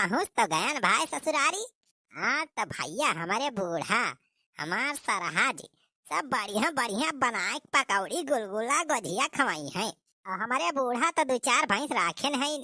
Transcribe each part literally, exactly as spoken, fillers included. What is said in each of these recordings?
पहुँच तो गयन भाई ससुरारी। आज तो भइया हमरे बूढ़ा, हमार सरहा जी, सब बढ़िया बढ़िया बनाए के पकौड़ी, गुलगुला, गोझिया खवाई हैं। और हमरे बूढ़ा तो दू चार भैंस राखेन हैं।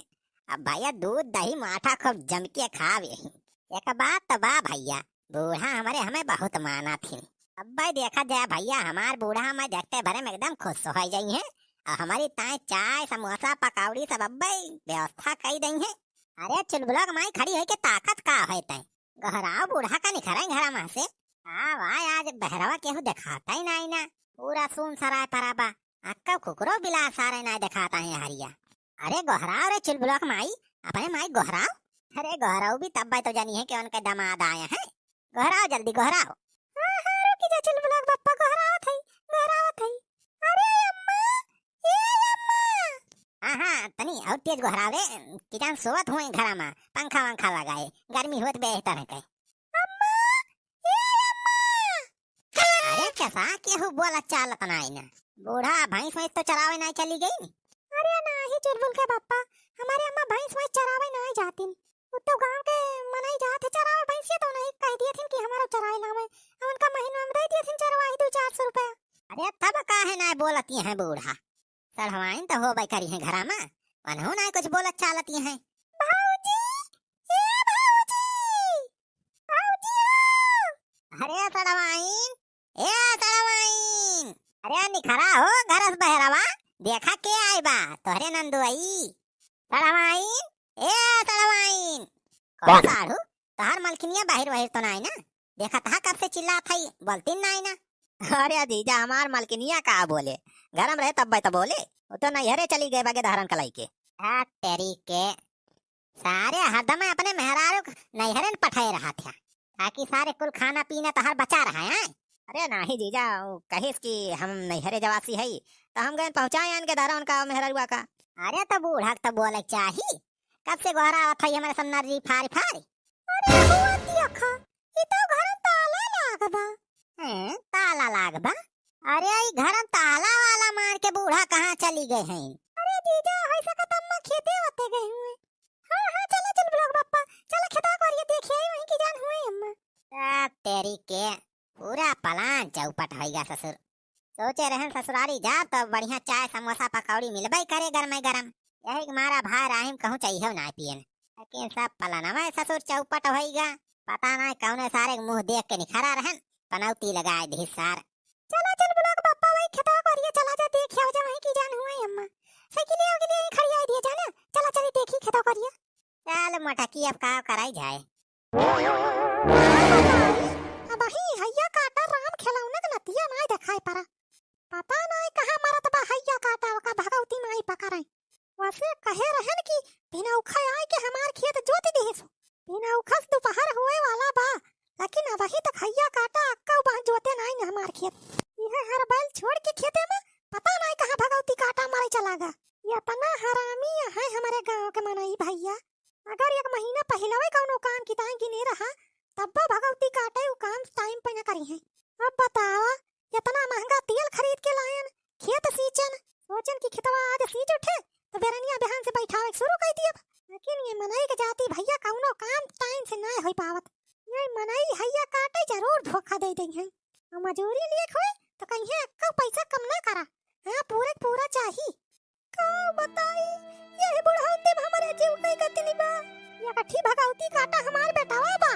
अब भइया दूध दही माठा खूब जम के खावे ही। एक बात तो बा भइया, बूढ़ा हमरे हमें बहुत माना थी। अब्बे देखा जाए भइया, हमार बूढ़ा हमें देखते भरे में एकदम खुश होइ जाई हैं। और हमरी ताई चाय, समोसा, पकौड़ी सब अब्बे व्यवस्था कई दई हैं। अरे चुलबुला के माई, खड़ी होइके ताकत का है तै? गोहराव बूढ़ा का निखरा घरा मा से। आ वाह, आज बहरवा केहू देखाता ही नाई ना। पूरा सून सराय परा बा। अक्का कुकुरो बिला सारे नाई देखाता है हरिया। अरे गोहराव रे चुलबुला के माई, अपने माई गोहराव। अरे गोहराव भी तब्बे तो जानी है कि उनके दामाद आए हैं। गोहराव जल्दी गोहराव। हाँ, हाँ, रुकी जा चुलबुला के बप्पा, गोहरावत है, गोहरावत है। अरे अम्मा, ए अम्मा। हाँ, हाँ, तनी और तेज गोहराव रे, कि जान सोवत हुए घरा मा, पंखा वंखा लगाए, गर्मी होत बेहतर है कहे। अम्मा, ए अम्मा। अरे कैसा केहू बोलत चालत नाई ना? बूढ़ा भैंस वैंस तो चरावे नाई चली गई? अरे नाही चुलबुल के बप्पा, हमरे अम्मा भैंस वैंस चरावे नाई जातिन। उ तो गाँव के मनई जात है चरावे भैंसिया, तो उन्हें कह दिए थिन कि हमारा चराए लावे। अब उनका महीना में दे दिए थिन चरवाही दू चार सौ रुपया। अरे तब काहे नाई बोलती हैं बूढ़ा? सढ़वाइन तो होबे करी हैं घरा मा, उन्हों नाई कुछ बोलत चालती हैं। भौजी, ए भौजी, भौजी हो। अरे सढ़वाइन, ए सढ़वाइन, अरे निखरा हो घर से बहरवा, देखा के आई बा, तोहरे नंदुआई। सढ़वाइन, ए सढ़वाइन। कौन साढ़ू, तोहार मलकिनिया बाहिर वाहिर तो नाई ना? देखत हा कब से चिल्लात हई, बोलती नाई ना। अरे जीजा, हमार मलकिनिया का बोले, घर में रहे तब्बे तो बोले, वो तो नैहरे चली गए बगे दहरन कलाई के। आ तेरी के, सारे हरदम अपने मेहरारू के नैहरे न पठाए रहत है, ताकि सारे कुल खाना पीना तोहार बचा रहा है। अरे नाही जीजा, वो कहिस कि हम नैहरे जवासी हई, तो हम गए पहुँचाए आन के दहरन उनका मेहरारुआ का। अरे तो बूढ़ा के तो बोले चाही, कब से गोहरावत हई हमरे सब नर्री फारी फारी। अरे हुआ दिया खा, ई तो घर में ताला लाग बा। हैं, ताला लाग बा? अरे ई घर में ताला वाला मार के बूढ़ा कहाँ चली गए हैं? अरे जीजा, हो सकत अम्मा खेते वते गए हुए। हाँ, हाँ, चला चल ब्लॉक बप्पा, चला खेतवा कोरिया देखिए, वहीं की जान हुए अम्मा। आ, तेरी के, पूरा प्लान चौपट होइगा ससुर। सोचे रहन ससुरारी जाब तो बढ़िया चाय, समोसा, पकौड़ी मिलबे करे गरमे गरम। यही के मारा भाई राहिम कहूँ चाहिए ना पियन। लेकिन सब पलनवा ससुर चौपट होइगा। पता ना कौने सारे के मुँह देख के निखरा रहन, पनौती लगाए दी सार। चला चल ब्लॉक बप्पा, वही खेतवा कोरिया चला जा, देख आओ जा वहीं की जान हुए अम्मा। साइकिलिया उकिलिया यहीं खड़ी आई दिया जाना। चला चली देखी खेतवा कोरिया। चल मोटकी अब का कराई जाए। अबही हैया काटा राम खेलौना के नतिया नाई देखाई परा। पता नाई कहाँ मरत बा हैया काटा, ओका भगवती माई पकड़ाई। वैसे कहे रहन कि बिना उखा आए के हमार खेत जोत दिहिस। बिना उखस दोपहर होए वाला बा, लेकिन अबही तक हैया काटा अक्का उबह जोते नाई न हमार खेत। इहे हर बैल छोड़ के खेते में पता नाई कहाँ भगवती काटा मारे चला गा। ये इतना हरामी है हमारे गाँव के मनई भैया। अगर एक महीना पहिलवे कौनो काम किताई गिने रहा, तब्बो भगवती काटे उ काम टाइम पे न करी है। अब बतावा, इतना महंगा तेल खरीद के लायन, खेत सींचन, सोचन कि खेतवा आज सींच उठे, तो बेरनिया बिहान से बैठावे के शुरू कर दियब। लेकिन ये मनई के जाति भैया कौनो काम टाइम से ना हो पावत। ये मनई हैया काटे जरूर धोखा दे दे हैं। और मजूरी लिए होए तो कहीं अक्का पैसा कम ना करा। हाँ, पूरे के पूरा चाही। का बताई, यही बुढ़ौती में हमरे जीव के गति नहीं बा। ये कठी भगौती काटा हमार बेटावा बा,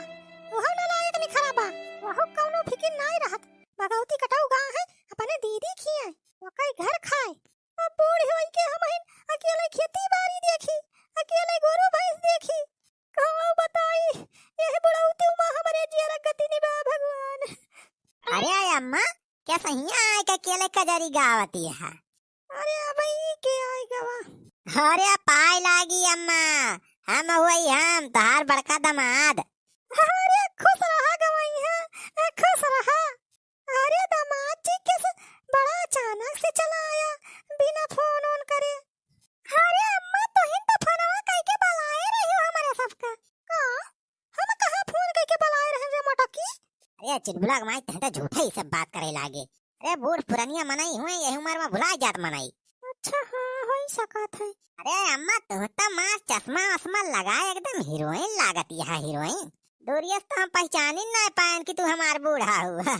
ओहो नालायक निखरा बा, ओहो कौनो फिकिर नाई रहत। भगौती कटाऊ गाँव है, अपने दीदी खिए, ओकई घर खाए। अब बूढ़ होई के हमहिन अकेले खेती बाड़ी देखी, अकेले गोरू भैंस देखी। का बताई, यही बुढ़ौती में हमरे जियरा गति नहीं बा भगवान। अरे अम्मा, क्या सहिया आए के अकेले कजरी गावती है? अरे अबही के आई गवा। अरे पाय लागी अम्मा, हम हुई हम तोहार बड़का दामाद। अरे खुश रहा गवाई है, खुश रहा। अरे दामाद जी कैसे बड़ा अचानक से चला आया बिना फोन ओन करे। अरे अम्मा, तोहिन तो फोनवा कइके बलाए रही हो हमरे सबका। का? हम कहाँ फोन कइके बलाए रहे रे मोटकी? अरे चुलबुला के माई, तहन तो झूठे ही सब बात करे लागे। अरे बूढ़ पुरनिया मनई हुए, यही उम्र में भुला जात मनई। अच्छा हाँ, होई सकत है। अरे अम्मा, तू तो मार चश्मा वश्मा लगाए एकदम हीरोइन लागत है, हीरोइन। दूरिये से तो हम पहचानी नाहीं पाएन कि तू हमार बूढ़ा हुआ।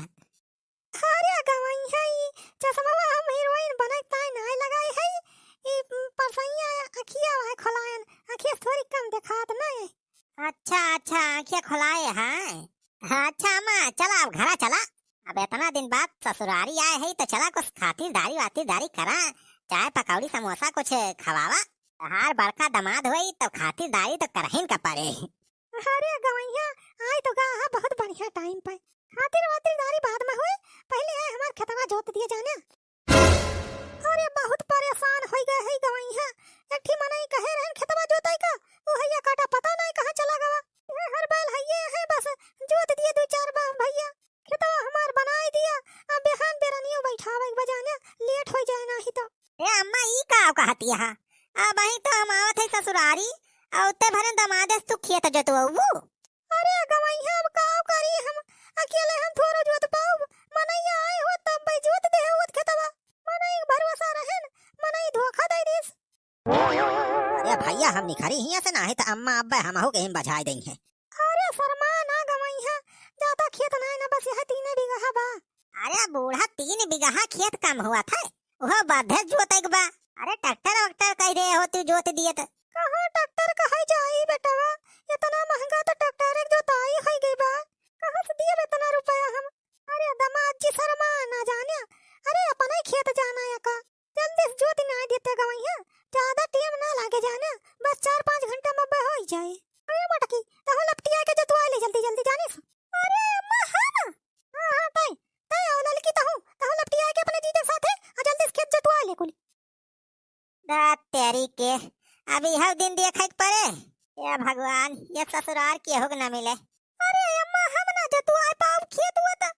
अरे गवइया, ई चश्मा हम हीरोइन बने ताई नाहीं लगाए है, ई परसैया अखिया है खोलायन, अखिया से थोड़ी कम देखात नाहीं। अच्छा, अच्छा, अखिया खोलाए हैं। अच्छा अम्मा, चला अब घरा चला। अब इतना दिन बाद ससुरारी आए है तो चला कुछ खातिरदारी वातिरदारी करा, चाय पकौड़ी समोसा कुछ खवावा। तहार बड़का दामाद होई तो खातिरदारी तो करहिन का पड़े। अरे गवइया, आई तो गा हा बहुत बढ़िया टाइम पे। खातिर वातिरदारी बाद में होई, पहले आए हमार खेतवा जोत दिए जाने। अरे बहुत परेशान होई गए है गवइया। एक ठी मनई कहे रहन खेतवा जोताई का, उ हैया काटा पता नाहीं कहाँ चला गवा। ये हर बैल हैये है, बस जोत दिए दो चार बार भैया। खेतवा हमार बनाई दिया, अब बिहान बेरनियो बैठावे के बजाने लेट होई जाए नाहीं तो। ए अम्मा, ई का कहती है? अब ही तो हम आवत है ससुरारी, और उत्ते भरे दमादे से तू खेत जोतवऊ। अरे गवइया, अब का करी हम, अकेले हम थोड़ो जोत पाउब, मनैया आए हो तब भाई जोत दे हो खेतवा, मनई के भरोसा रहन, मनई धोखा दे दिस। अरे भैया, हम निखरी हियाँ से, नाहीं तो अम्मा अब्बे हमहू के हिम बजाए दई हैं। अरे शर्मा ना गवइया, ज्यादा खेत नाहीं ना, बस यह तीने बीघा बा। अरे बूढ़ा, तीन बीघा खेत कम हुआ था, वह बधे जोते के बा। अरे ट्रैक्टर वैक्टर कह रहे हो तू जोत दिए तो। कहाँ ट्रैक्टर कहे जाई बेटवा, इतना महंगा तो ट्रैक्टर एक जोताई है गई बा, कहाँ से दिए इतना रुपया हम? अरे दामाद जी शर्मा ना जाने, अरे अपना ही खेत जाना है का? जल्दी से जोत ना देते गवइया, ज्यादा टाइम ना लागे जाने, बस चार पाँच घंटा में बह होई जाए। अरे मटकी, तहु लपटिया के जोतवा ले जल्दी जल्दी जाने से। अरे अम्मा, हाँ ना? हाँ, हाँ, ताई, ताई, आओ ललकी, तहु, तहु लपटिया के अपने जीजन साथे, आ जल्दी से खेत जोतवा ले कुल। दा तेरी के, अभी हव दिन देखे के पड़े। हे भगवान, ये ससुरार केहू के ना मिले। अरे अम्मा, हम ना जोतवाए पाउब खेत, वो तो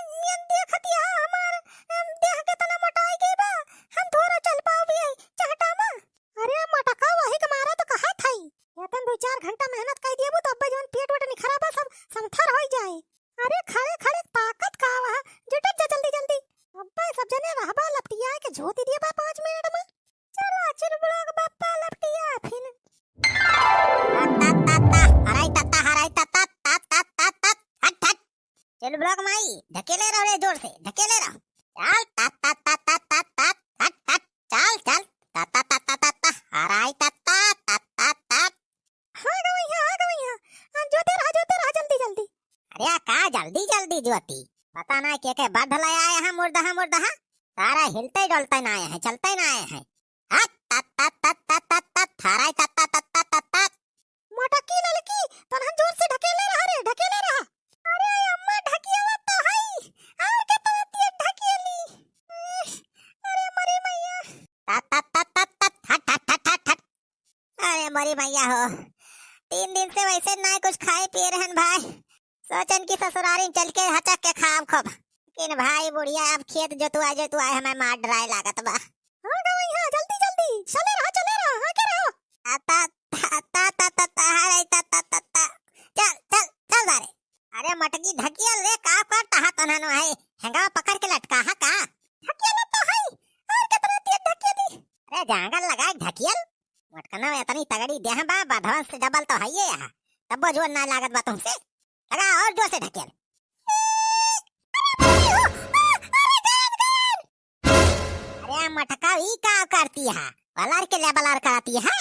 नियन देखत यहाँ हमार, अम, देह केतना मोटाई गई बा, हम थोड़ा चल पाउब ये चहटा में। अरे मटका, वही के मारा तो कहत हई, एतन दो चार घंटा मेहनत कई दियबू तो अब्बे जवन पेट वेट निखरा बा सब समथर होई जाए। अरे खड़े खड़े ताकत का वह, जुटत जा जल्दी जल्दी। अब्बे सब जने रहबा लपटिया के जोती दिए बा पाँच मिनट में। चला चुलबुलक बप्पा लपटिया फिन। ता, ता, ता, ता, हराई ता, ता, हराई ता, ता, ता, ता, ता, ता, हट, हट। चुलबुलक माई, ढकेले रहो रे जोर से, ढकेले रहो। चल, ता, ता, ता, ता, ता, ता, हट, हट, चल, चल, ता, ता, ता, ता, ता, ता, हराई ता, ता, ता, ता, ता। हाँ गवैया, हाँ गवैया, हाँ, जोते रहा, जोते रहा, जल्दी, जल्दी। अरे का जल्दी, जल्दी जोती? पता ना के, के बध ले आए हैं मुर्दहा, मुर्दहा। सारा हिलते डोलते ना आए हैं, चलते ना आए हैं। हट, तत, तत, तत, तत, तत, तत, थाराई तत, तत, तत, तत, तत, तत। मोटकी ललकी, तनहन जोर से ढकेले रहा रे, ढकेले रहा। अरे अम्मा, ढकेला तो हई, और के तरह तेज ढकेली। अरे मरी मैया। तत, तत, तत, तत, तत, हट, हट, हट, हट, हट। अरे मरी मैया हो, तीन दिन से वैसे ना कुछ खाए पिए रहन भाई, सोचन कि ससुरारी चल के हचक के खाब खूब। लेकिन भाई बुढ़िया अब खेत जोतुआ जोतुआ हमें मार डराए लागत बा। हाँ गवैया, जल्दी जल्दी, चले रहा, चले रहा, हाँ के रहो। ता, ता, ता, ता, ता, ता, ता, ता, ता, ता। चल, चल, चल बारे। अरे मटकी ढकियल रे, का करता हा तनहन है? हेंगा पकड़ के लटका हा का? ढकियल तो है, और कितना तेज ढकियली। अरे जांगर लगा ढकियल, मटकना में इतनी तगड़ी देह बा, बधवन से डबल तो है ये यहाँ, तब वो जोर ना लागत बा तुमसे। लगा और जोर से ढकेल। अरे मटका, ई का करती है? बलर के ले बलर कराती है।